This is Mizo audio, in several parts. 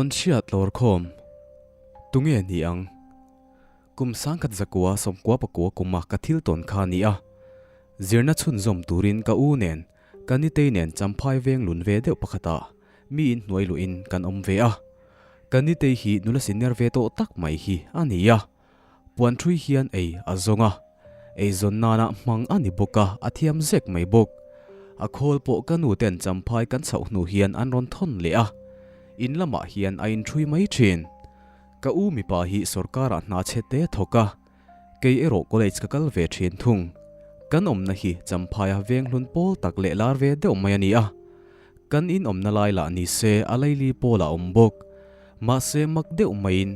Tawnchhiat lawrkhawm tunge ni ang? Kum 1919 kuma ka thil tawn kha a ni a. Zirna chhunzawm turin ka u nen ka nitei nen Champhai veng lun ve deuh pakhatah mi in hnuai luhin kan awm ve a. Ka nitei hi nula senior ve tawh tak mai hi a ni a. Puan thui hian ei a zawng a, eizawn nana hmang a ni bawk a, a thiam zek mai bawk. A khawl pawh ka nu ten Champhai kan chhoh hnu hian an rawn thawn leh a, in lamah hian a inthui mai thin. Ka u mipa hi sawrkarah hna chhe te thawk a, kei erawh college ka kal ve thin thung. Kan awmna hi Champhaia venghlun pawl tak leh lar ve deuh mai a ni a, kan in awmna lai lah ni se a laili pawl a awm bawk. Mahse mak deuh maiin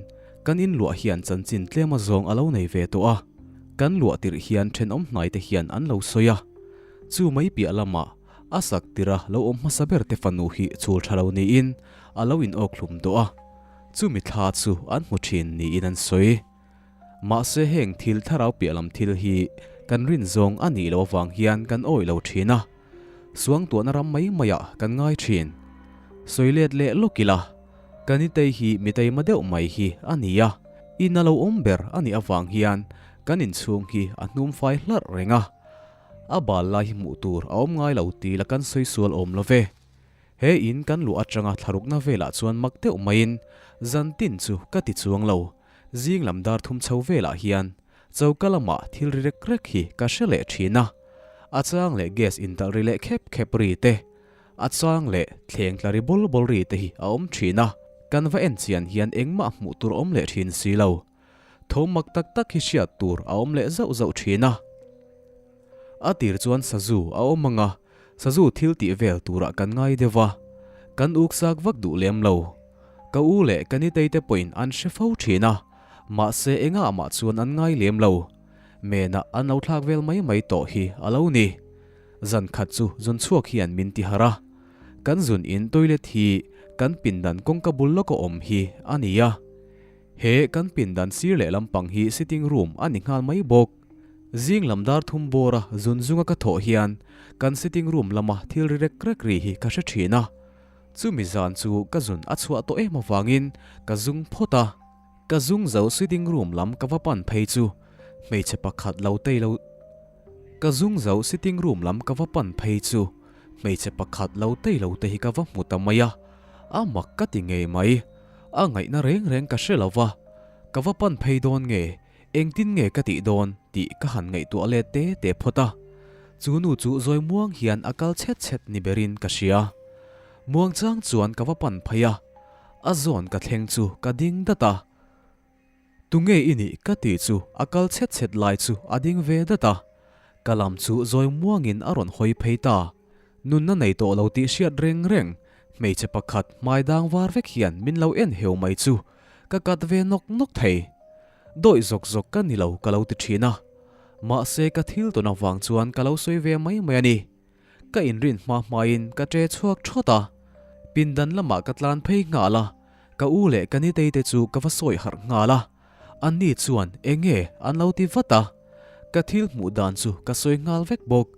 kan in luah hian chanchin tlem a zawng a lo nei ve tawh a, kan luah tirh hian thenawm hnai te hian an lo sawi a. Chu mai piah lamah a sak tirh a lo awm hmasa ber te fanu hi chul tha lo niin a lo in awk hlum tawh a, chumi thla chu an hmu thin niin an sawi. Mahse heng thil thlarau piah lam thil hi kan rin zawng a nih loh avang hian kan awih lo thin a. Suangtuahna ram mai maiah kan ngai thin. Sawi let leh lawk ila, ka nitei hi mi taima deuh mai hi a ni a, in a lo awm ber a nih avang hian kan inchhung hi a hnum fai hlarh reng a. A bal lai hi hmuh tur a awm ngai lo ti la kan sawi sual awm lo ve. He in kan luh atanga thlarukna velah chuan mak deuh maiin zantin chu ka ti chuang lo, zing lam dar thum chho velah hian Choka lamah thil ri rek rek hi ka hre leh thin a, a chang leh gas intalh ri leh khep khep ri te, a chang leh thleng tla ri bawl bawl ri te hi a awm thin a, kan va en chian hian engmah hmuh tur a awm leh thin si lo. Tho mak tak tak hi hriat tur a awm leh zauh zauh thin a. A tir chuan sazu a awm ang a, sazu thil tih vel turah kan ngai deuh a, kan uksak vak duh lem lo. Ka u leh ka nitei te pawhin an hre fo thin a, mahse engah mah chuan an ngai lem lo. Menah an lo thlak vel mai mai tawh hi a lo ni. Zan khat chu zun chhuak hian min ti harh a, kan zun in toilet hi kan pindan kawngka bul lawka awm hi a ni a. He kan pindan sir leh lampang hi sitting room a ni nghal mai bawk. Zing lam dar thum bawra zun zunga ka thawh hian kan sitting room lama thil ri rek rek ri hi ka hre thin a. Chumi zan chu ka zun a chhuah tawh em avangin ka zung phawt a. Ka zung zo sitting room lam ka va pan phei chu hmeichhe pakhat lo tei lo Ka zung zo sitting room lam ka va pan phei chu hmeichhe pakhat lo tei lo te hi ka va hmu ta mai a, a mak ka ti ngei mai. A ngaihna reng reng ka hre lo va, ka va pan phei dawn nge Engtin nge ka tih dawn tih ka han ngaihtuah let te te phawt a, chu nu chu zawi muang hian a kal chhet chhet ni berin ka hria. Muang chang chuan ka va pan phei a, a zawn ka thleng chu ka ding dat a. Tunge i nih ka tih chu a kal chhet chhet lai chu a ding ve dat a, ka lam chu zawi muangin a rawn hawi phei ta. Nunna nei tawh lo tih hriat reng reng, hmeichhe pakhat hmai dang var vek hian min lo en heu mai chu ka kat ve nawk nawk thei. Dawih zawk zawk ka ni lo ka lo ti thin a, mahse ka thil tawn avang chuan ka lo sawi ve mai mai a ni. Ka inrin hma hmain ka ṭe chhuak ṭhawt a, pindan lamah ka tlan phei nghal a, ka u leh ka nitei te chu ka va sawi harh nghal a, anni chuan enge an lo ti vat a, ka thil hmuh dan chu ka sawi nghal vek bawk,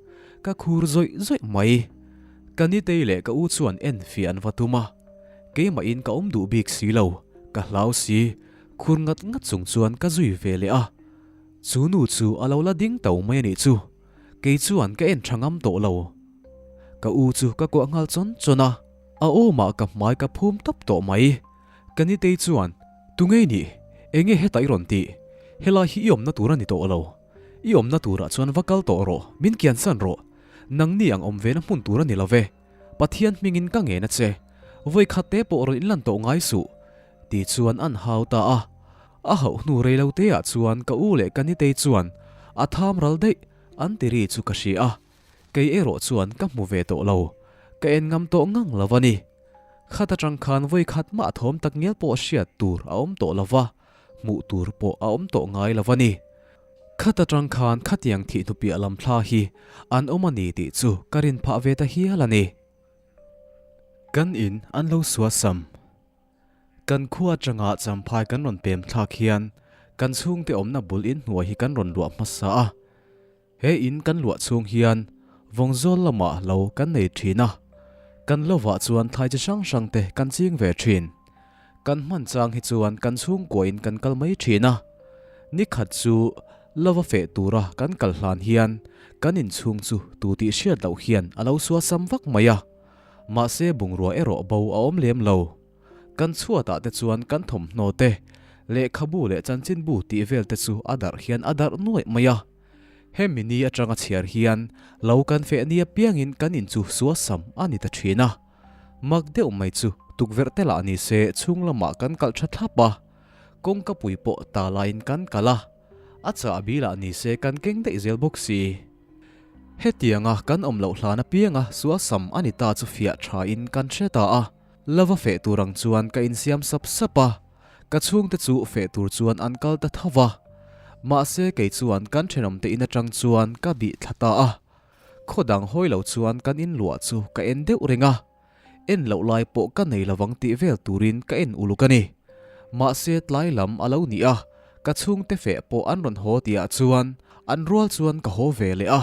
ka khur zawih zawih mai. Ka nitei leh ka u chuan en fiah an va tum a, keimahin ka awm duh bik si lo, ka hlau si, Khur ngat ngat chung chuan ka zui ve leh a, chu nu chu a lo la ding to mai a nih chu, kei chuan ka en tha ngam tawh lo. Ka u chu ka kuah nghal chawn chawn a, a awmah ka hmai ka phum tawp tawh mai. Ka nitei chuan, Tungei nih, enge heta i rawn tih? Helai hi i awmna tur a ni tawh lo. I awmna turah chuan va kal tawh rawh, min kiansan rawh. Nangni ang awm vena hmun tur a ni lo ve. Pathian hmingin ka ngen a che. Vawikhat te pawh rawn inlan tawh ngai suh. Ti chuan an hau ta a. A hauh hnu rei lo te ah chuan ka u leh ka nitei chuan a tham ral daih an ti ri chu ka hria a. Kei erawh chuan ka hmu ve tawh lo. Ka en ngam tawh ngang lo a ni. Khat atang khan vawikhat mah thawm tak ngial pawh hriat tur a awm tawh lo va, hmuh tur pawh a awm tawh ngai lo a ni. Khat atang khan khatiang thih hnupiah lam thla hi an awm a ni tih chu ka rin phah ve ta hial a ni. Kan in an lo suasam. Kan khua atanga Champhai kan rawn pem thlak hian kan chhungte awmna bul in hnuai hi kan rawn luah hmasa a. He in kan luah chhung hian Vawngzawl lamah lo kan nei thin a, kan lovah chuan thlai chi hrang hrang te kan ching ve thin. Kan hman chang hi chuan kan chhungkuain kan kal mai thin a. Ni khat chu lova feh tura kan kal hlan hian kan inchhung chu tu tih hriat loh hian a lo suasam vak mai a. Mahse bungrua erawh bo a awm lem lo. Kan chhuatah te chuan kan thawmhnaw te, lehkhabu leh chanchinbu tih vel te chu a darh hian a darh nuaih mai a. Hemi ni atanga chhiar hian lo kan feh ni apiangin kan in chu suasam a ni ta thin a. Mak deuh mai chu tukverh te lah ni se chhung lamah kan kalh tha thlap a, kawngka pui pawh ta laiin kan kalh a, a chahbi lah ni se kan keng daih zel bawk si. Hetianga kan awm loh hlan apianga suasam a ni ta chu fiah thain kan hre ta a. La va feh tur ang chuan ka insiam sap sap a, ka chhungte chu feh tur chuan an kal ta tho va. Mahse kei chuan kan thenawmte in atang chuan ka bih thla ta a, khaw dang hawi lo chuan kan inluah chu ka en deuh reng a, en loh lai pawh ka nei lovang tih vel turin ka en uluk a ni. Mahse tlai lam a lo ni a, ka chhungte feh pawh an rawn haw tihah chuan an rual chuan ka haw ve leh a,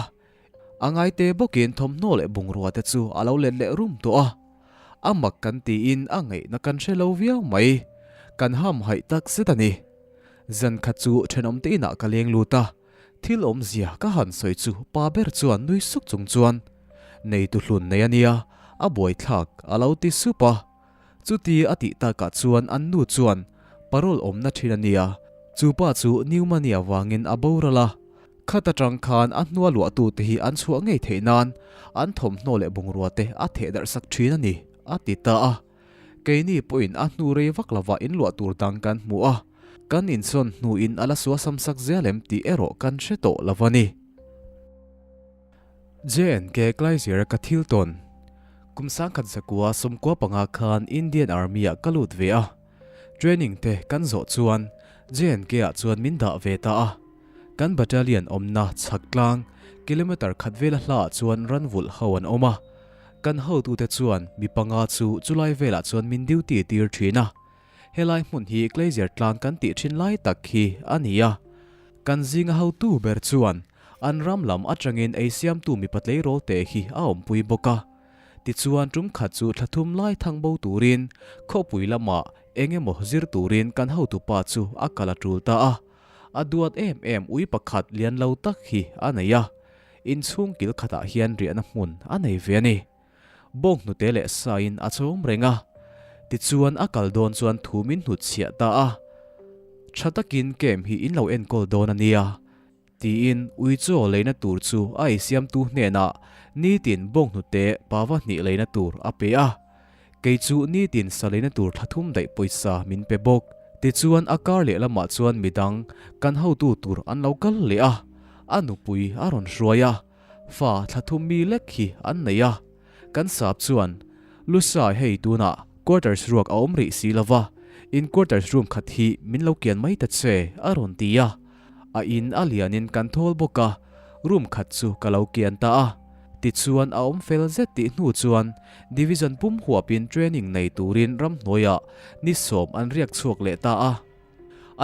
A ngaite bawkin thawmhnaw leh bungrua te chu a lo let leh rum tawh a. A mak kan tiin a ngaihna kan hre lo viau mai. Kan ham haih tak zet a ni. Zan khat chu thenawmte inah ka leng lut a, thil awmzia ka han sawi chu pa ber chuan nui suk chung chuan, Neitu hlun nei a nia, a buaithlak a lo ti sup a. Chuti a tih takah chuan an nu chuan parole awmna thin a nia, chu pa chu pneumonia vangin a boral a. Khat atang khan a hnua luahtute hi an chhuah ngei theih nan an thawmhnaw leh bungrua te a theh darh sak thin a ni, a ti ta a. Keini pawhin a hnu rei vak lova inluah tur dang kan hmu a, kan insawn hnuin a la suasam sak zel em tih erawh kan hre tawh lo a ni. JNK Klaiziara ka thil tawn. Kum 1915 khan Indian Army ah ka lut ve a. Training te kan zawh chuan JNK ah chuan min dah ve ta a. Kan battalion awmna chhak tlang kilometer khat vela hla ah chuan ran vulh ho an awm a. Kan hotute chuan mi panga chu chulai velah chuan min duty tir thin a. Helai hmun hi Glacier tlang kan tih thin lai tak hi a ni a. Kan zinga hotu ber chuan an ram lam atangin ei siamtu mipa tleirawl te hi a awmpui bawk a. Tichuan tum khat chu thla thum lai thang bo turin khawpui lamah eng emaw zir turin kan hotupa chu a kal a tul ta a. A duat em em ui pakhat lian lo tak hi a nei a. Inchhung kil khatah hian riahna hmun a nei ve a ni. Bawng hnute leh saiin a chawm reng a, tichuan a kal dawn chuan thu min hnutchhiah ta a. Tha takin camp hi in lo enkawl dawn a nia, tiin uichaw leina tur chu a eisiamtu hnenah nitin bawng hnute pava hnih leina tur a pe a. Kei chu nitin sa leina tur thla thum daih pawisa min pe bawk. Tichuan a kar lehlamah chuan midang kan hotu tur an lo kal leh a, a nupui a rawn hruai a. Fa thla thum mi lek hi an nei a, kan sap chuan Lusa hei tunah quarters ruak a awm rih si lova, in quarters room khat hi min lo kian mai ta che a rawn ti a, a in a lianin kan thawl bawk a, room khat chu ka lo kian ta a. Tichuan a awm fel zet tih hnu chuan division pum huapin training nei turin ramhnuaiah ni sawm an riak chhuak leh ta a.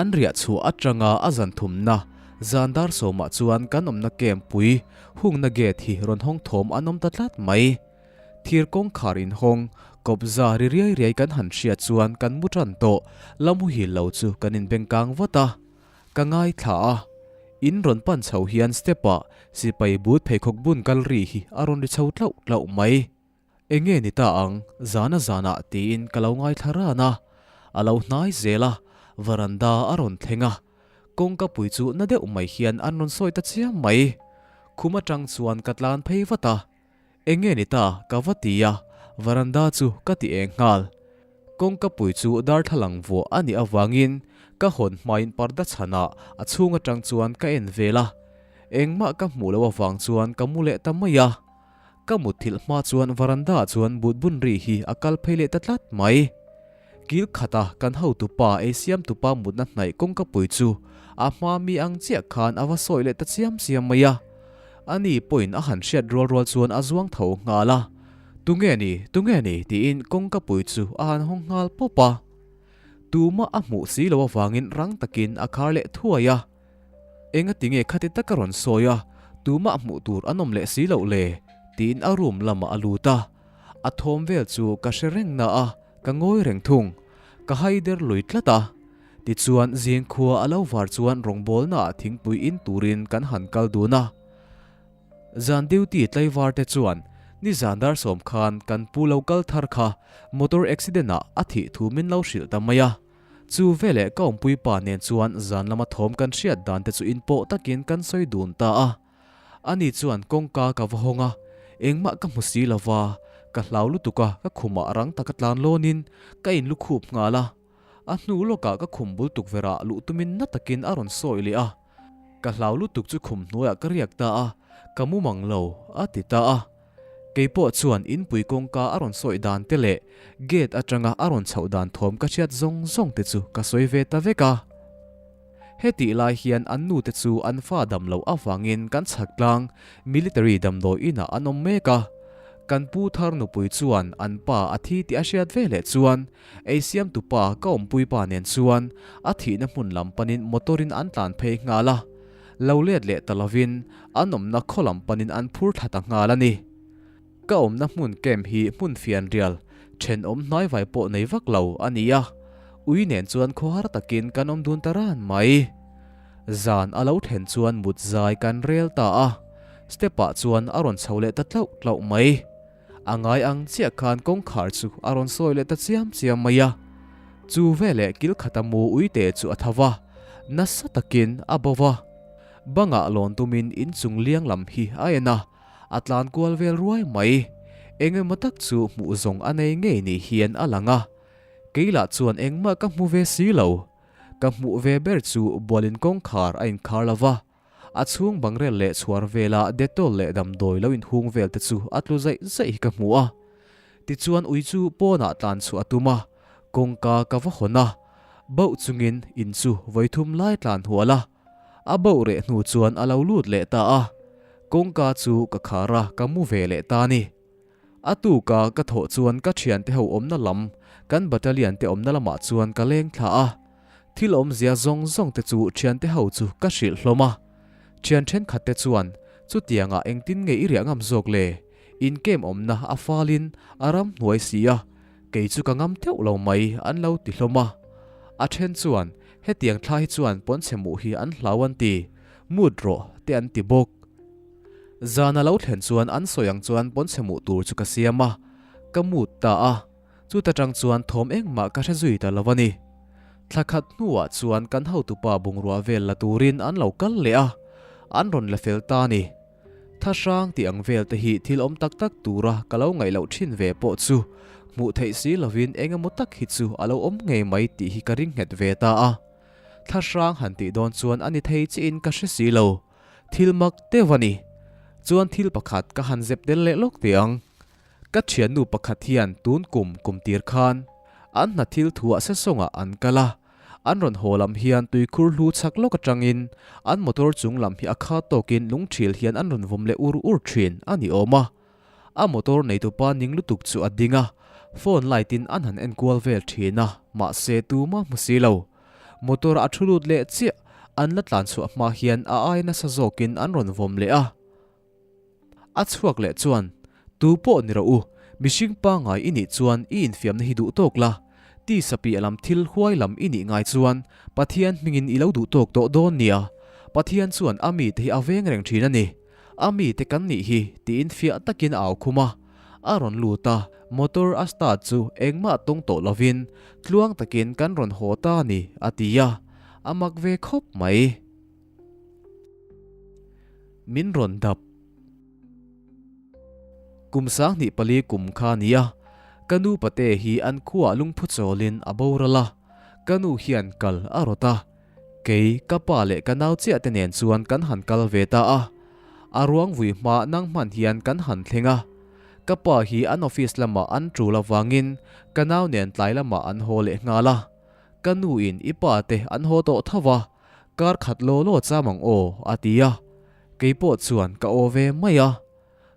An riah chhuah atanga a zan thumna zan dar sawmah chuan kan awmna camp pui hungna gate hi rawn hawng thawm an awm ta tlat mai. Thir kawngkhar inhawng kawpza ri riai riai kan han hriat chuan kan mu tan tawh la muhil lo chu kan inbengkang vat a, ka ngaithla a. In rawn pan chho hian step ah sipai but pheikhawk bun kal ri hi a rawn ri chho tlauh tlauh mai. Enge ni ta ang, zana zanah tiin ka lo ngaithla ran a, a lo hnai zel a, varanda a rawn thleng a, kawngka pui chu na deuh mai hian an rawn sawi ta chiam mai. Khum atang chuan ka tlan phei vat a, Enge ni ta ka va ti a, varanda chu ka ti eng nghal. Kawngka pui chu darthlalang vuah a nih avangin ka hawn hmain parda chhanah a chhung atang chuan ka en vel a, engmah ka hmuh loh avang chuan ka mu leh ta mai a. Ka mutthilh hma chuan varanda ah chuan but bun ri hi a kal phei leh ta tlat mai. Kil khata kan hotupa ei siamtupa mutna hnaih kawngka pui chu a hma mi ang chiah khan a va sawi leh ta chiam chiam mai a. Ani pawhin a han hriat rual rual chuan a zuang tho nghal a. Tunge ni, tunge ni tiin kawngka pui chu a han hawng nghal pawp a. Tumah a hmuh si lo avangin rang takin a khar leh thuai a. Engatinge khati taka rawn sawi a, tumah hmuh tur an awm leh si loh le? tiin a room lamah a lut a. A thawm vel chu ka hre reng na a, ka ngawi reng thung. Ka haider lui tlat a. Tichuan zingkhua a lo var chuan rawngbawlnaah thingpui in turin kan han kal dun a. Zan duty tlaivar te chuan nizan dar sawm khan kan pu lo kal thar kha motor accident ah a thih thu min lo hrilh ta mai a. Chu veleh ka awmpui pa nen chuan zan lama thawm kan hriat dan te chu inpawh takin kan sawi dun ta a. Ani chuan kawngka ka va hawng a, engmah ka hmu si lova, ka hlau lutuk a, ka khumah rang taka tlan lawnin ka inlukhup nghal a. A hnu lawkah ka khum bul tukverh ah luh tumin na takin a rawn sawi leh a. Ka hlau lutuk chu khum hnuaiah ka riak ta a, ka mu mang lo, a ti ta a. Kei pawh chuan inpui kawngka a rawn sawi dan te leh gate atanga a rawn chhoh dan thawm ka hriat zawng zawng te chu ka sawi ve ta vek a. Hetih lai hian an nu te chu an fa dam loh avangin kan chhak tlang military damdawi inah an awm mek a. Kan pu thar nupui chuan an pa a thi tih a hriat ve leh chuan ei siamtu pa ka awmpui pa nen chuan a thihna hmun lam panin motor in an tlan phei nghal a. Lo let leh ta lovin an awmna khaw lam panin an phur thla ta nghal a ni. Ka awmna hmun camp hi hmun fianrial, thenawm hnaivai pawh nei vak lo a ni a, ui nen chuan khawhar takin kan awm dun ta ran mai. Zan a lo thlen chuan mut zai kan rel ta a, step ah chuan a rawn chho leh ta tlauh tlauh mai. A ngai ang chiah khan kawngkhar chu a rawn sawi leh ta chiam chiam mai a. Chu veleh kil khata mu uite chu a tho va, nasa takin a bo va. Bangah lawn tumin inchung liang lam hi a en a. A tlan kual vel ruai mai. Eng emaw tak chu hmuh zawng a nei ngei ni hian a lang a. Kei lah chuan engmah ka hmu ve si lo. Ka hmuh ve ber chu bualin kawngkhar a inkhar lo va. A chhung bangrel leh chhuar vela Dettol leh damdawi lo inhung vel te chu a tlu zaih zaih hi ka hmu a. Tichuan ui chu pawnah tlan chhuah a tum a, kawngka ka va hawn a. Bauh chungin in chu vawithum lai tlan hual a. A boh reh hnu chuan a lo lut leh ta a, kawngka chu ka khar a, ka mu ve leh ta a ni. A tuka ka thawh chuan ka thiante ho awmna lam, kan battalion te awmna lamah chuan ka leng thla a. Thil awmzia zawng zawng te chu thiante ho chu ka hrilh hlawm a. Thian thenkhat te chuan, Chutiangah engtin nge i riah ngam zawk le? In camp awmna a falin a ram hnuai si a, kei chu ka ngam theuh lo mai an lo ti hlawm a. A then chuan, Hetiang thla hi chuan pawnchhe muh hi an hlau an ti, mut rawh te an ti bawk. Zan a lo thlen chuan an sawi ang chuan pawnchhe muh tur chu ka siam a, ka mut ta a, chuta tang chuan thawm engmah ka hre zui ta lo a ni. Thla khat hnuah chuan kan hotupa bungrua vel la turin an lo kal leh a, an rawn la fel ta a ni. Tha hrang tih ang vel te hi thil awm tak tak tura ka lo ngaih loh thin ve pawh chu hmuh theih si lovin eng emaw tak hi chu a lo awm ngei mai tih hi ka ring nghet ve ta a. Thla hrang han tih dawn chuan a ni thei chiin ka hre si lo. Thil mak deuh a ni. Chuan thil pakhat ka han zep tel leh lawk teh ang. Ka thiannu pakhat hian tun kum kum tir khan an hna thil thuah sesawngah an kal a. An rawn haw lam hian tuikhur hlu chak lawk atangin an motor chung lam hi a kha tawkin lungthil hian an rawn vawm leh ur ur thin a ni awm a. A motor neitupa ning lutuk chu a ding a, phone light in an han enkual vel thin a, mahse tuma hmu si lo. Motor a thu lut leh chiah, an la tlan chhuah hma hian a ai nasa zawkin an rawn vawm leh a. A chhuak leh chuan, Tu pawh ni rawh u, mihring pangngai i nih chuan i infiamna hi duh tawk la, tisa piah lam thil huai lam i nih ngai chuan Pathian hmingin i lo duh tawk tawh dawn nia. Pathian chuan a mite hi a veng reng thin a ni. A mite kan nih hi tiin fiah takin a au khum a. A rawn lut a, motor a start chu engmah tawng tawh lovin tluang takin kan rawn haw ta a ni, a ti a. A mak ve khawp mai. Min rawn dap. Kum 24 kum kha a ni a, ka nu pate hi an khuaah lungphu chawlin a boral a, ka nu hian kal a rawt a, kei, ka pa leh ka nau chiah te nen chuan kan han kal ve ta a, a ruang vui hma nang hman hian kan han thleng a, ka pa hi an office lamah an tul avangin ka nau nen tlai lamah an haw leh nghal a, ka nu in i pa te an haw tawh tho va, Kar khat law law cham ang aw, a ti a. Kei pawh chuan ka aw ve mai a.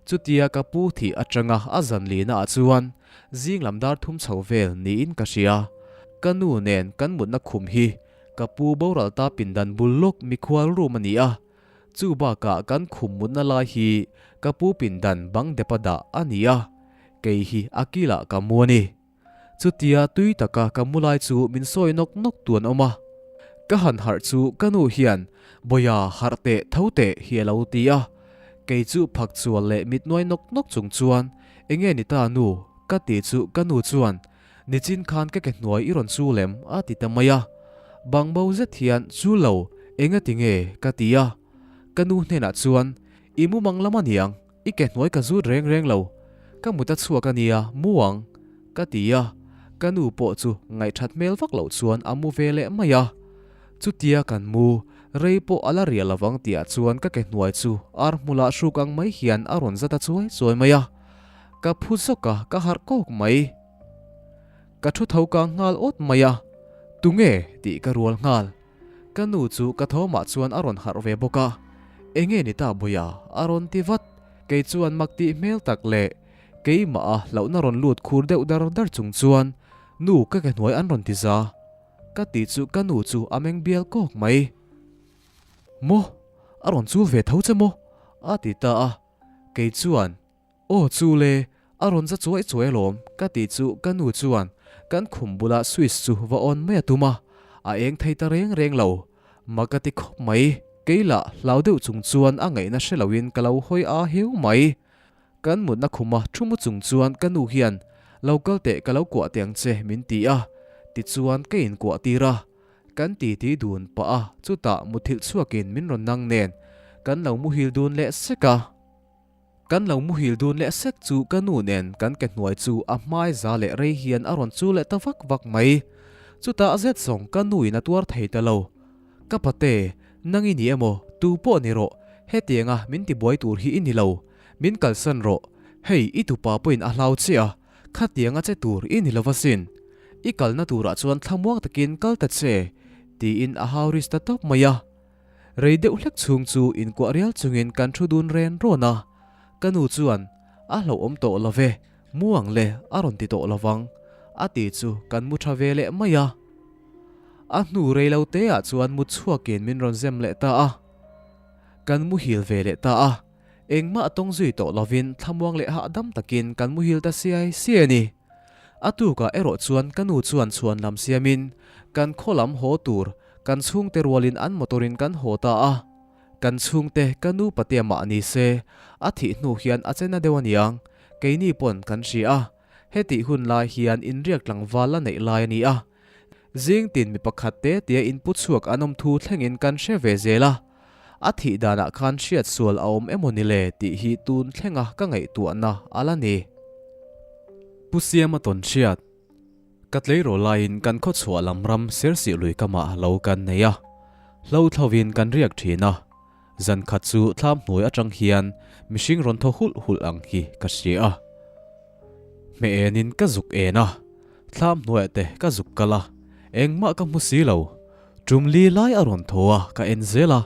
Chutia ka pu thih atanga a zan lihna ah chuan zing lam dar thum chho vel niin ka hria. Ka nu nen kan mutna khum hi ka pu boral ta pindan bul lawk mikhual room a ni a. Chu bakah kan khum mutna lai hi ka pu pindan bang depa dah a ni a. Kei hi a kilah ka mu a ni. Chutia tui taka ka mu lai chu min sawi nawk nawk tu an awm a. Ka han harh chu ka nu hian Bawia harh teh tho teh hi a lo ti a. Kei chu phak chual leh mit nuai nawk nawk chung chuan Enge ni ta nu? ka ti chu ka nu chuan Nichin khan ka ke hnuai i rawn chu lem a ti ta mai a. Bang bo zet hian Chu lo, enga ti nge? ka ti a. Ka nu hnenah chuan I mumang lam a niang, i ke hnuai ka zut reng reng lo. Ka mut a chhuak a nia, mu ang, ka ti a. Ka nu pawh chu ngaihthat hmel vak loh chuan a mu ve leh mai a. Chutia kan mu, rei pawh a la riah lovang tihah chuan ka ke hnuai chu ar hmulah hruk ang mai hian a rawn zat a chuai chuai mai a. Ka phu zawk a, ka harh kawk mai. Ka thu tho kang nghal awt mai a, Tunge? tih ka rual nghal. Ka nu chu ka thawmah chuan a rawn harh ve bawk a, Enge ni ta Buia? a rawn ti vat. Kei chuan mak tih hmel tak leh keimah a hlauhna rawn lut khur deuh dar dar chung chuan, Nu ka ke hnuai an rawn ti za. Ka ti chu ka nu chu a meng bial kawk mai. Maw? A rawn chul ve tho che maw? a ti ta a. Kei chuan, Aw chu le, a rawn za chuai chuai alawm ka tih chu ka nu chuan kan khum bula switch chu va on mai a tum a, a eng thei ta reng reng lo. Mak ka ti khawp mai. Kei lah hlau deuh chung chuan a ngaihna hre loin ka lo hawi a heu mai. Kan mutna khuma thu mu chung chuan ka nu hian lo kal teh ka lo kuah teh ang che min ti a, tichuan ka inkuah tir a. Kan titi dun pah a, chutah muthilh chhuakin min rawn nang nen kan lo muhil dun leh sek a. Kan lo muhil dun leh sek chu ka nu nen kan ke hnuai chu a hmai za leh rei hian a rawn chu leh ta vak vak mai. Chutah zet zawng ka nu in a tuar thei ta lo. Ka pate, nang i ni emaw, tu pawh ni rawh, hetianga min tibuai tur hi i ni lo. Min kalsan rawh, hei i tupa pawhin a hlau che a, khatianga che tur i ni lo asin. I kalna turah chuan thlamuang takin kal ta che, tiin a hau ris ta tawp mai a. Rei deuh hlek chhung chu inkuah rial chungin kan thu dun ren rawn a, ka nu chuan, A hlauhawm tawh lo ve, mu ang le, a rawn ti tawh lo vang, a ti chu kan mu tha ve leh mai a. A hnu rei lo te ah chuan mut chhuakin min rawn zem leh ta a, kan muhil ve leh ta a, engmah tawng zui tawh lovin thlamuang leh hahdam takin kan muhil ta siai siai a ni. A tukah erawh chuan ka nu chuan chhuan lam siamin kan khaw lam haw tur kan chhungte rualin an motor-in kan haw ta a. Kan chhungte ka nu patea mah ni se, a thih hnu hian a chena deuh aniang, keini pawn kan hria a. Hetih hun lai hian inriak tlangval la neih lai a ni a. Zing tin mi pakhat te tia inpu chhuak an awm thu thlengin kan hre ve zel a. A thih danah khan hriat sual a awm emaw ni le tih hi tun thlenga ka ngaihtuahna a la ni. Pu Siama tawn hriat, Ka tleirawl laiin kan khaw chhuah lam ram Sersih lui kamah lo kan nei a, hlo thlovin kan riak thin a. Zan khat chu thlam hnuai atang hian mihring rawn thaw hulh hulh ang hi ka hria a. Hmeh enin ka zuk en a, thlam hnuaiah te ka zuk kal a, engmah ka hmu si lo. Tum li lai a rawn thaw a, ka en zel a,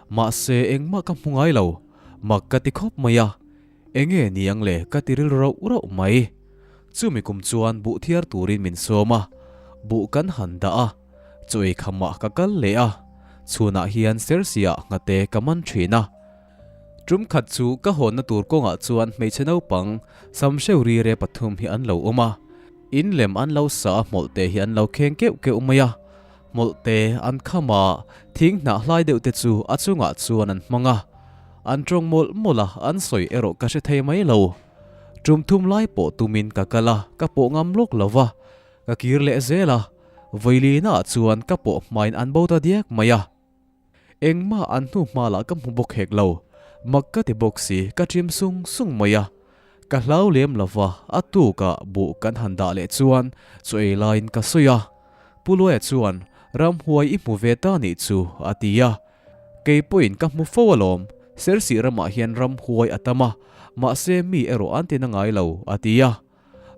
mahse engmah ka hmu ngai lo, mak ka ti khawp mai a, enge ni ang le ka ti rilru rauh rauh mai. Chumi kum chuan buh thiar turin min sawm a, buh kan han dah a, chaw ei khamah ka kal leh a, chhunah hian Sersiah nghate ka man thin a. Tum khat chu ka hawnna tur kawngah chuan hmeichhe naupang samhreu rire pathum hi an lo awm a, in lem an lo sa a hmawlhte hi an lo kheng keuh keuh mai a, hmawlhte an kham a, thing hnah hlai deuh te chu a chungah chuan an hmang a, an tawng mawlh mawlh a, an sawi erawh ka hre thei mai lo. Tum thum lai pawh tumin ka kal a, ka pawh ngam lawk lo va, ka kir leh zel a, vawilina ah chuan ka pawh hmain an bo ta diak mai a. Engmah an hnu hma lah ka hmu bawk hek lo, mak ka ti bawk si, ka ṭim sung sung mai a. Ka hlau lem lo va, a tukah buh kan han dah leh chuan chaw ei laiin ka sawi a. Pu Luaia chuan, Ramhuai i hmu ve ta nih chu, a ti a. Kei pawhin ka hmu fo alawm, Sersih ramah hian ramhuai a tam a, mahse mi erawh an ti na ngai lo, a ti a.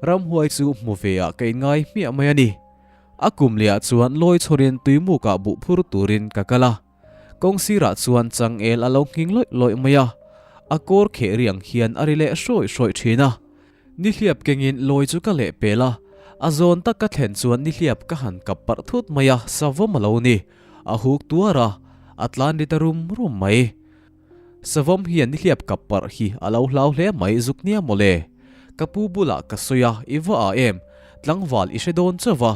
Ramhuai chu hmu ve ah ka inngai hmiah mai a ni. A kum leh ah chuan lawi chhawrin tuimuk ah buh phur turin ka kal a. Kawng sirah chuan changel a lo nghing lawih lawih mai a. A kawr kheh ri ang hian a ri leh hrawih hrawih thin a. Nihliap kengin lawi chu ka leh pel a. A zawn tak ka thlen chuan nihliap ka han kap parh thut mai a, savawm a lo ni. A huk tuar a, a tlan ri ta rum rum mai. Savawm hian nihliap kap parh hi a lo hlau hle mai zuk nia mawle. Ka pu bulah ka sawi a, i va ah em? Tlangval i hre dawn chauh va,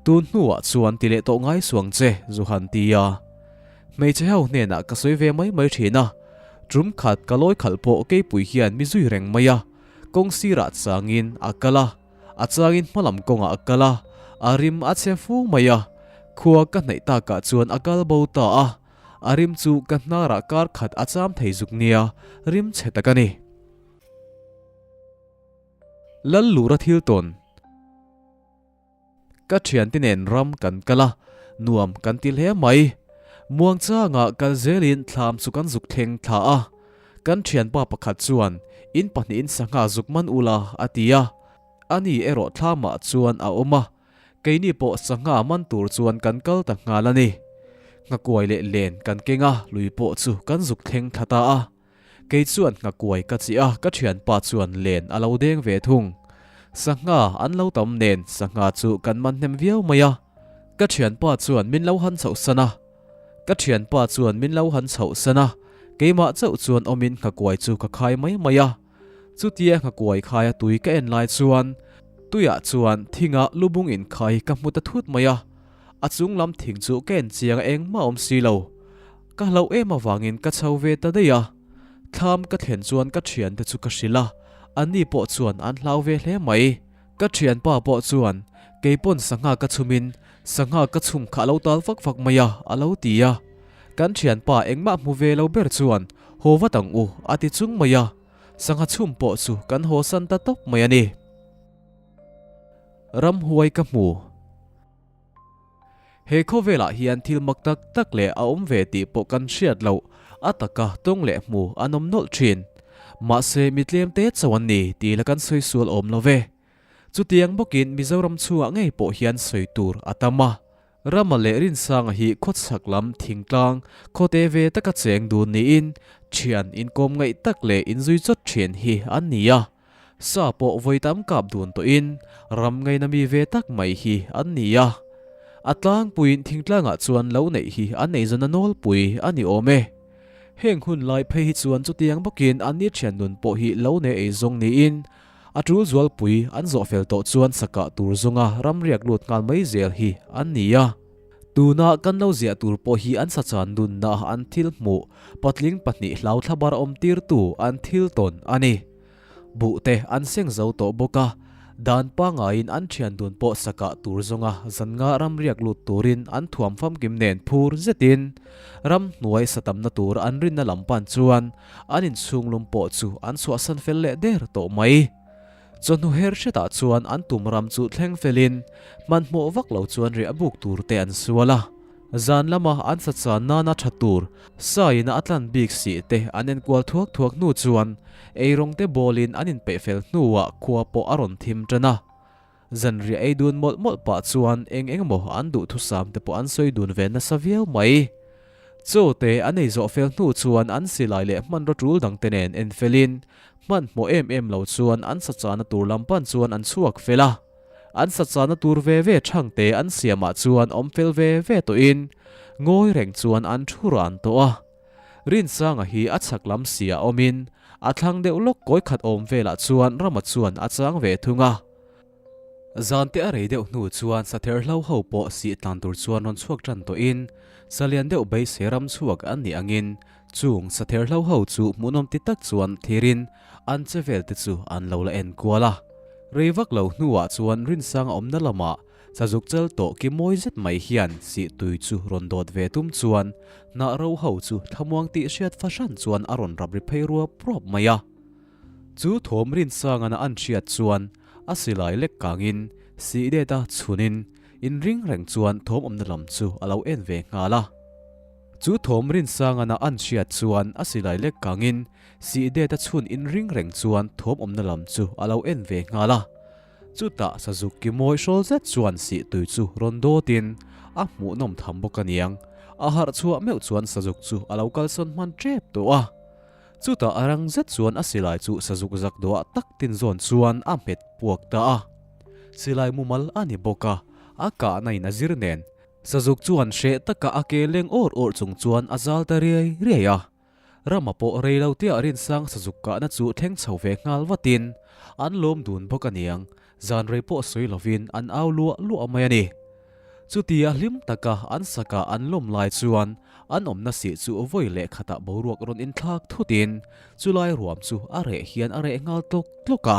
tun hnuah chuan ti leh tawh ngai suang che, zu han ti a. Hmeichhe ho hnenah ka sawi ve mai mai thin a, tum khat ka lawi khalh pawh keipui hian mi zui reng mai a, kawng sirah changin a kal a, a changin hmalam kawngah a kal a, a rim a chhe fu mai a, khua ka hnaih takah chuan a kal bo ta a, a rim chu ka hnarah kar khat a cham thei zuk nia, rim chhe tak a ni. Lallura thil tawn. Ka thiante nen ram kan kal a, nuam kan ti hle mai. Muangchanga kal zelin thlam chu kan zuk thleng thla a. Kan thianpa pakhat chuan, In pahnihin sangha zuk man ula, a ti a. Ani erawh thlamah chuan a awm a. Keini pawh sangha man tur chuan kan kal ta nghal a ni. Nghakuai leh len kan keng a, lui pawh chu kan zuk thleng thla ta a. Kei chuan nghakuai ka chih a, ka thianpa chuan len a lo deng ve thung. Sangha an lo tam nen sangha chu kan man hnem viau mai a. Ka thianpa chuan min lo han chhoh san a. Ka thianpa chuan min lo han chhoh san a, keimah chauh chuan awmin nghakuai chu ka khai mai mai a. Chutia nghakuai khaia tui ka en lai chuan tuiah chuan thinga lubung inkhai ka hmu ta thut mai a. A chung lam thing chu ka en chiang a engmah awm si lo. Ka hlauh em avangin ka chho ve ta daih a. Thlam ka thlen chuan ka thiante chu ka hrilh a, anni pawh chuan an hlau ve hle mai. Ka thianpa pawh chuan keipawn sangha ka chhumin sangha ka chhum kha a lo tal vak vak mai a, a lo ti a. Kan thianpa engmah hmu ve lo ber chuan haw vat ang u a ti chung mai a. Sangha chhum pawh chu kan haw san ta tawp mai a ni. Ramhuai ka hmu. He khawvelah hian thil mak tak tak leh a awm ve tih pawh kan hriat loh, a taka tawng leh hmu an awm nawlh thin. Mahse mi tlem te chauh an ni tih la kan sawi sual awm lo ve. Chutiang bawkin Mizoram chhungah ngei pawh hian sawi tur a tam a. Rama leh Rinsanga hi khawchhak lam thingtlang khawte ve taka cheng dun niin thian inkawm ngaih tak leh inzui chawt thin hi an ni a. Sa pawh vawi tam kap dun tawhin ram ngaina mi ve tak mai hi an ni a. A tlangpuiin thingtlangah chuan lo neih hi an eizawn a nawlpui a ni awm e. Heng hun lai phei hi chuan chutiang bawkin an ni thian nun pawh hi lo nei eizawng niin a tul zualpui an zawh fel tawh chuan sakah tur zawnga ram riak lut nghal mai zel hi an ni a. Tuna kan lo ziah tur pawh hi an sachan nunna an thil hmuh patling pahnih hlau thlabar awm tirtu an thil tawn a ni. Buh te an seng zo tawh bawk a, dan pangaiin an thian dun pawh sakah tur zawnga zan nga ram riak lut turin an thuam famkim nen phur zetin ram hnuai satamna tur an rinna lam pan chuan an inchhung lum pawh chu an chhuahsan fel leh der tawh mai. Chawhnu her hretah chuan an tum ram chu thleng felin hmanhmawh vak lo chuan riah buk tur te an sual a. Zan lama an sachan nana tha tur saiin a tlan bik sih te an enkual thuak thuak hnu chuan eirawng te bawlin an inpeih fel hnuah khua pawh a rawn thim tan a. Zanriah ei dun mawlh mawlh pah chuan eng eng emaw an duhthusam te pawh an sawi dun ve nasa viau mai. Chaw te an ei zawh fel hnu chuan an silai leh hmanraw tul dang te nen en felin hmanhmawh em em lo chuan an sachana tur lam pan chuan an chhuak fel a. An sachana tur ve ve chhangte an siamah chuan awm fel ve ve tawhin ngawi reng chuan an thu ran tawh a. Rinsanga hi a chhak lam siah awmin a thlang deuh lawk kawi khat awm velah chuan Rama chuan a chang ve thung a. Zante a rei deuh hnu chuan sather hlo ho pawh sih tlan tur chuan rawn chhuak tan tawhin salian deuh beisei ram chhuak an nih angin chung sather hlo ho chu hmuhnawm ti tak chuan thirin an che vel te chu an lo la en kual a. Rei vak lo hnuah chuan Rinsanga awmna lamah sazuk chal tawh ki mawi zet mai hian sih tui chu rawn dawt ve tum chuan hnah ro ho chu thlamuang tih hriat fahran chuan a rawn rap ri phei ruap ruap mai a. Chu thawm Rinsangan a an hriat chuan a silai lek kangin sih det a chhunin inring reng chuan thawm awmna lam chu a lo en ve nghal a. Chu thawm Rinsangan a an hriat chuan a silai lek kangin Sih det a chhun inring reng chuan thawm awmna lam chu a lo en ve nghal a. Chutah sazuk ki mawi hrawl zet chuan sih tui chu rawn dawtin a hmuhnawm tham bawk aniang. A harh chhuah meuh chuan sazuk chu a lo kalsawn hman tep tawh a. Chutah a rang zet chuan a silai chu sazuk zak dawhah tak tin zawn chuan a hmet puak ta a. Silai mumal a ni bawk a, a kahna in a zir nen. Sazuk chuan hreh taka a ke leng awr awr chung chuan a zal ta riai riai a. Rama pawh rei lo tia Rinsang sazuk kahna chu thleng chho ve nghal vatin an lawm dun bawk aniang. Zan rei pawh sawi lovin an au luah luah mai a ni. Chutia hlim taka an saka an lawm lai chuan an awmna sih chu vawi leh khatah boruak rawn inthlak thutin chulai ruam chu a reh hian a reh nghal tlawk tlawk a.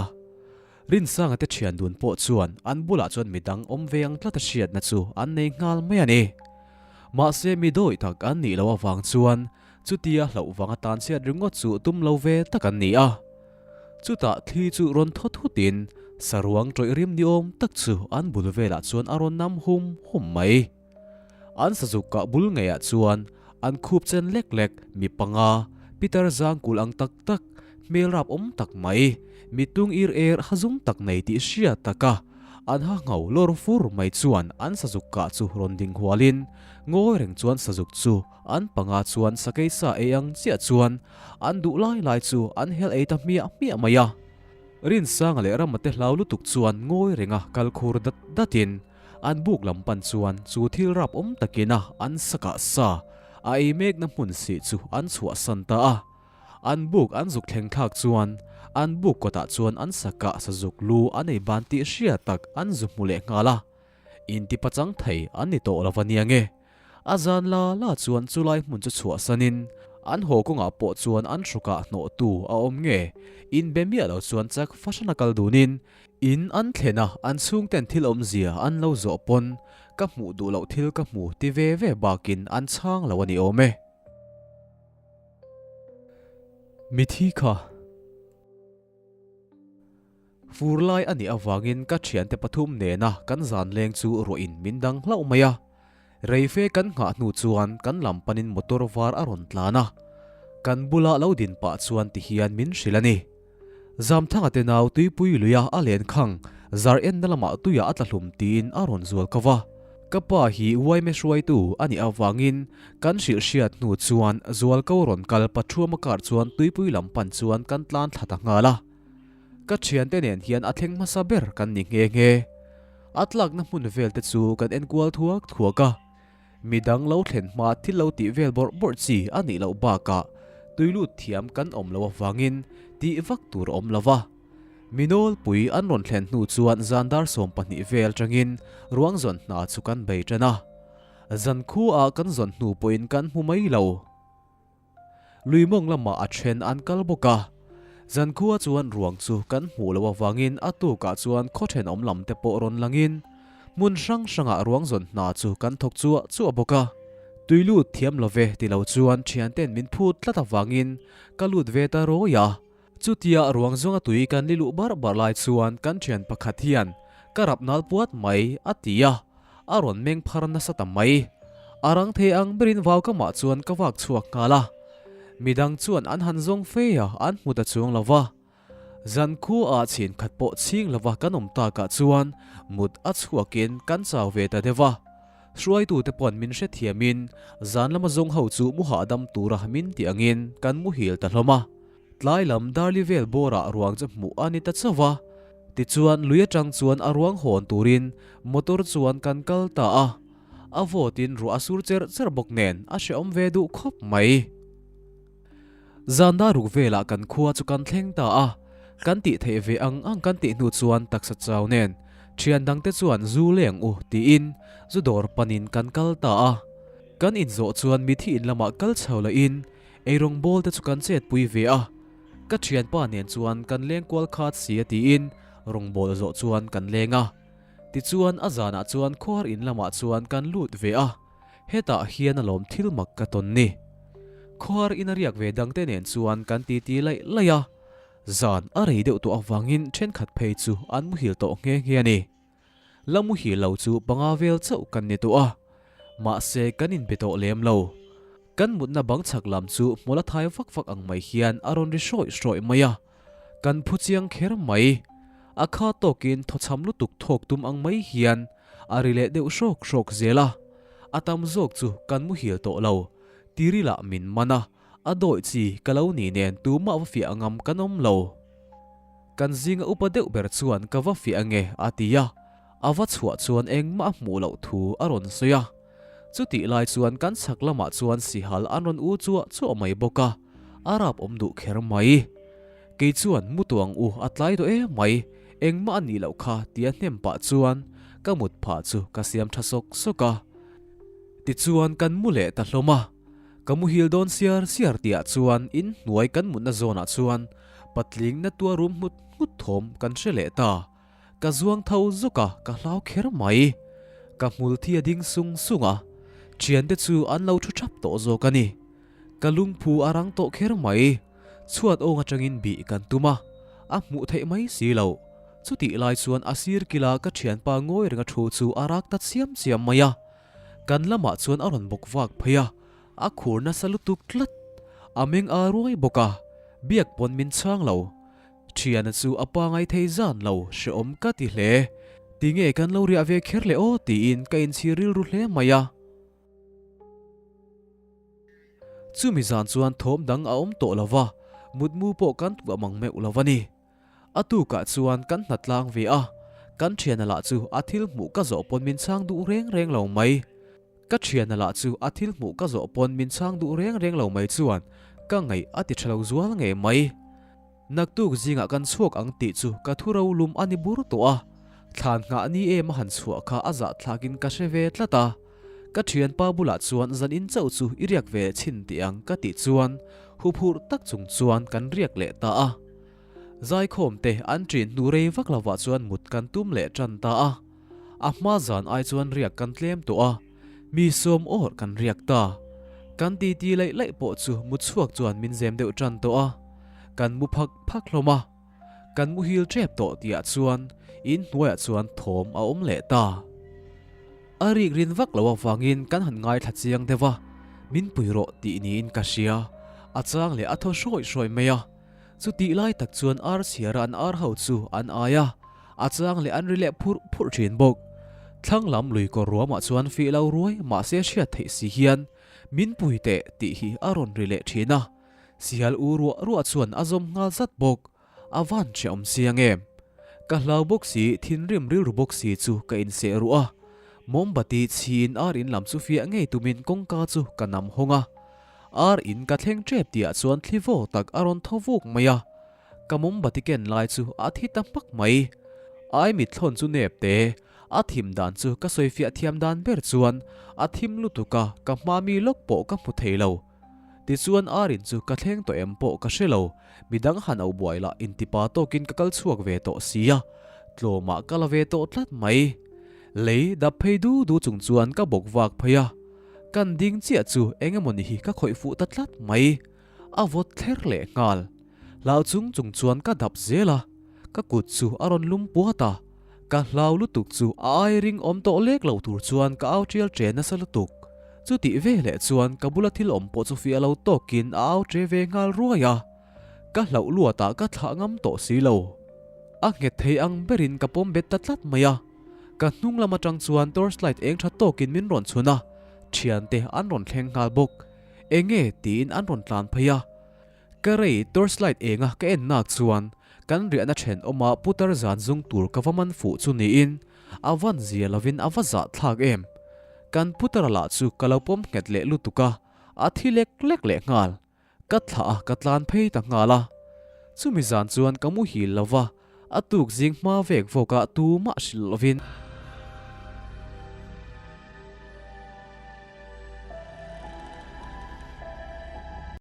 Rinsanga te thian dun pawh chuan an bulah chuan midang awm ve ang tlat a hriatna chu an nei nghal mai a ni. Mahse mi dawih tak an nih loh avang chuan chutia hlauh vang atan chhiat ringawt chu tum lo ve tak an ni a. Chutah thli chu rawn thaw thutin saruang tawih rim ni awm tak chu an bul velah chuan a rawn nam hum hum mai. An sazuk kah bul ngeiah chuan an khup chen lek lek mi panga Peter zang kul ang tak tak, hmel rap awm tak mai, mittung ir er ha zum tak nei tih hriat taka an ha ngho lawr fur mai chuan an sazuk kah chu rawn ding hualin ngawi reng chuan sazuk chu an panga chuan sakei sa ei ang chiah chuan an duh lai lai chu an hel ei ta hmiah hmiah mai a. Rinsanga leh Ramate hlau lutuk chuan ngawi renga kal khur dat datin an buk lam pan chuan chu thil rap awm takina an sakah sa a ei mekna hmun sih chu an chhuahsan ta a. An buk an zuk thleng thlak chuan an buk kawtah chuan an sakah sazuk lu an ei ban tih hriat tak an zu hmu leh nghal a. Intipachang thei an ni tawh lo va nia nge. A zan la la chuan chulai hmun chu chhuahsanin an haw kawngah pawh chuan an hrukah hnawhtu a awm nge inbe miah lo chuan chak fahran a kal dunin in an thlen a, an chhungten thil awmzia an lo zawh pawn ka hmuh duh loh thil ka hmu ti ve ve bakin an chhang lo a ni awm e. Mithi kha. Fur lai a nih avangin ka thiante pathum nena kan zan leng chu ruahin min dang hlauh mai a. Reife kan nghah hnu chuan kan lam panin motor var a rawn tlan a. Kan bula lo din pah chuan tihian min hrilh a ni. Zamthanga te nau tuipui luia a len khang zar enna lamah tuiah a tla hlum tiin a rawn zual ko va. Ka pa hi uaime hruaitu a nih avangin kan hrilh hriat hnu chuan zualko rawn kal Pathuama car chuan tuipui lam pan chuan kan tlan thla ta nghal a. Ka thiante nen hian a thleng hmasa ber kan ni nghe nghe. A tlakna hmun vel te chu kan enkual thuak thuak a. Midang lo thlen hma thil lo tih vel bawrh bawrh chi a nih loh bakah tuilut thiam kan awm loh avangin tih vak tur a awm lo va. Mi nawlpui an rawn thlen hnu chuan zan dar 12 vel atangin ruang zawn hna chu kan bei tan a. Zan khuaah kan zawn hnu pawhin kan hmu mai lo. Lui mawng lamah a then an kal bawk a. Zankhua chuan ruang chu kan hmuh loh avangin a tukah chuan khaw thenawm lam te pawh rawn langin hmun hrang hrangah ruang zawn hna chu kan thawk chuah chuah bawk a. Tui lut thiam lo ve ti lo chuan thianten min phut tlat avangin ka lut ve ta rawi a. Chutia ruang zawnga tui kan li luh bar bar lai chuan kan thian pakhat hian ka rap nal puat mai a ti a, a rawn meng phar nasa ta mai. A rang thei ang berin vau kamah chuan ka vak chhuak nghal a. Midang chuan an han zawng fe a, an hmu ta chuang lo va. Zan khuaah chhin khat pawh chhing lova kan awm takah chuan mut a chhuakin kan chau ve ta deuh a. Hruaitute pawn min hrethiamin zan lama zawng ho chu mu hahdam tura min tih angin kan muhil ta hlawm a. Tlai lam Darli vel bawrah ruang chu hmuh a ni ta chauh a. Tichuan lui atang chuan a ruang hawn turin motor chuan kan kal ta a. A vawtin ruah a sur cher cher bawk nen a hrehawm ve duh khawp mai. Zan dar ruk velah kan khua chu kan thleng ta a. Kan tih theih ve ang ang kan tih hnu chuan taksa chau nen thian dangte chuan zu leng u tiin zu dawr panin kan kal ta a. Kan inzawh chuan mithi in lamah kal chho lahin Eirawng bawl te chu kan chet pui ve a, ka thianpa nen chuan kan leng kual khat si a tiin rawngbawl zawh chuan kan leng a. Tichuan a zanah chuan khuar in lamah chuan kan lut ve a, hetah hian alawm thil mak ka tawn ni. Khuar in a riak ve dangte nen chuan kan titi laih laih a, zan a rei deuh tawh avangin thenkhat phei chu an muhil tawh nghe nghe a ni. La muhil lo chu panga vel chauh kan ni tawh a, mahse kan inbe tawh lem lo. Kan mutna bang chhak lam chu hmawla thai vak vak ang mai hian a rawn ri hrawih hrawih mai a, kan phu chiang kher mai. A kha tawkin thawchham lutuk thawk tum ang mai hian a ri leh deuh hrawk hrawk zel a, a tam zawk chu kan muhil tawh lo. Tirilah min man a, a dawih chi ka lo ni nen tumah va fiah ngam kan awm lo. Kan zinga upa deuh ber chuan ka va fiah ange a ti a, a va chhuah chuan engmah a hmuh loh thu a rawn sawi a. Chutih lai chuan kan chhak lamah chuan sihal an rawn u chuah chuah mai bawk a, a rap awm duh kher mai. Kei chuan mu tuang u a tlai duh em mai, Engmah a nih loh kha tia hnem pah chuan ka mut phah chu ka siam tha sawk sawk a. Tichuan kan mu leh ta hlawm a, ka muhil dawn siar siar tihah chuan in hnuai kan mutna zawnah chuan patling na tua rum nghut nghut thawm kan hre leh ta. Ka zuang tho zuk a, ka hlau kher mai. Ka hmul thi a ding sung sung a, thiante chu an lo thu thap tawh zawk a ni. Ka lungphu a rang tawh kher mai. Chhuat awng atangin bih kan tum a, a hmuh theih mai si lo. Chutih lai chuan a sir kila ka thianpa ngawi renga thu chu a rak ta chiam chiam mai a. Kan lamah chuan a rawn bawk vak phei a, a khur nasa lutuk tlat. A meng a ruai bawk a, biak pawn min chhang lo. Thiana chu a pa ngai thei zan lo, hrehawm ka ti hle. Tinge kan lo riah ve kher le aw tiin ka inchhir rilru hle mai a. Chumi zan chuan thawm dang a awm tawh lo va, mutmu pawh kan tuah mang meuh lo a ni. A tukah chuan kan hna tlang ve a, kan thiana lah chu a thil hmuh ka zawh pawn min chhang duh reng reng lo mai. Ka thiana lah chu a thil hmuh ka zawh pawn min chhang duh reng reng lo mai chuan ka ngaih a ti tha lo zual ngei mai. Naktuk zingah kan chhuak ang tih chu ka thu ro lum a ni bur tawh a, thlan nghah ni em a han chhuah kha a zahthlakin ka hre ve tlat a. Ka thianpa bulah chuan zan in chauh chu i riak ve chhin tih ang ka tih chuan huphurh tak chung chuan kan riak leh ta a. Zaikhawm te an ṭin hnu rei vak lovah chuan mut kan tum leh ṭan ta a. A hma zan ai chuan riak kan tlem tawh a, mi sawm awrh kan riak ta. Kan titi laih laih pawh chu mutchhuak chuan min zem deuh ṭan tawh a. Kan mu phak phak hlawm a, kan muhil ṭep tawh tihah chuan in hnuaiah chuan thawm a awm leh ta. A rik rin vak loh avangin kan han ngaithla chiang deuh a, min pui rawh tih niin ka hria. A chang leh a thaw hrawi hrawi mai a, chutih lai tak chuan ar chhiara an ar ho chu an ai a, a chang leh an ri leh phurh phurh ṭhin bawk. Thlang lam lui kawr ruamah chuan fih lo ruai mahse hriat theih si hian min pui teh tih hi a rawn ri leh ṭhin a. Sial u ruah ruah chuan a zawm nghal zat bawk. A van hrehawm chiang em? Ka hlau bawk si, thinrim rilru bawk si chu ka inseh ruh a. Mombati chhiin ar in lam chu fiah ngei tumin kawngka chu ka nam hawng a. Ar in ka thleng tep tihah chuan thli vaw tak a rawn tho vuk mai a. Ka mombati ken lai chu a thi ta hmak mai. Ai mitthlawn chu nep te, a thim dan chu ka sawifiah thiam dan ber chuan a thim lutuk a, ka hma mi lawk pawh ka hmu thei lo. Tichuan Arin chu ka thleng tawh em pawh ka hre lo, midang han auh buai lah intipa tawkin ka kal chhuak ve tawh sia, tlawmah ka la ve tawh tlat mai. Lei dap phei du du chung chuan ka bawk vak phei a, kan ding chiah chu eng emaw ni hi ka khawih fuh ta tlat mai, a vawt thler leh nghal. Hlau chung chung chuan ka dap zel a, ka kut chu a rawn lum puat a, ka hlau lutuk chu a ai ring awm tawh lek lo tur chuan ka au tial che nasa lutuk. Chutih ve leh chuan ka bula thil awm pawh chu fiah lo tawkin a au che ve nghal ruai a, ka hlauh luatah ka thlah ngam tawh si lo. A nghet thei ang berin ka pawm bet ta tlat mai a, ka hnung lam atang chuan torchlight eng tha tawkin min rawn chhun a, thiante an rawn thleng nghal bawk. Enge tiin an rawn tlan phei a. Ka rei torchlight enga ka en nak chuan kan riahna thenawma putar zan zung tur ka va man fuh chu niin a van zia lovin a va zah thlak em. Kan putara lah chu ka lo pawm nghet leh lutuk a, a thi lek lek leh nghal. Ka thlah a ka tlan phei ta nghal a. Chumi zan chuan ka muhil lova, a tuk zing hma vek vawkah tumah hrilh lovin.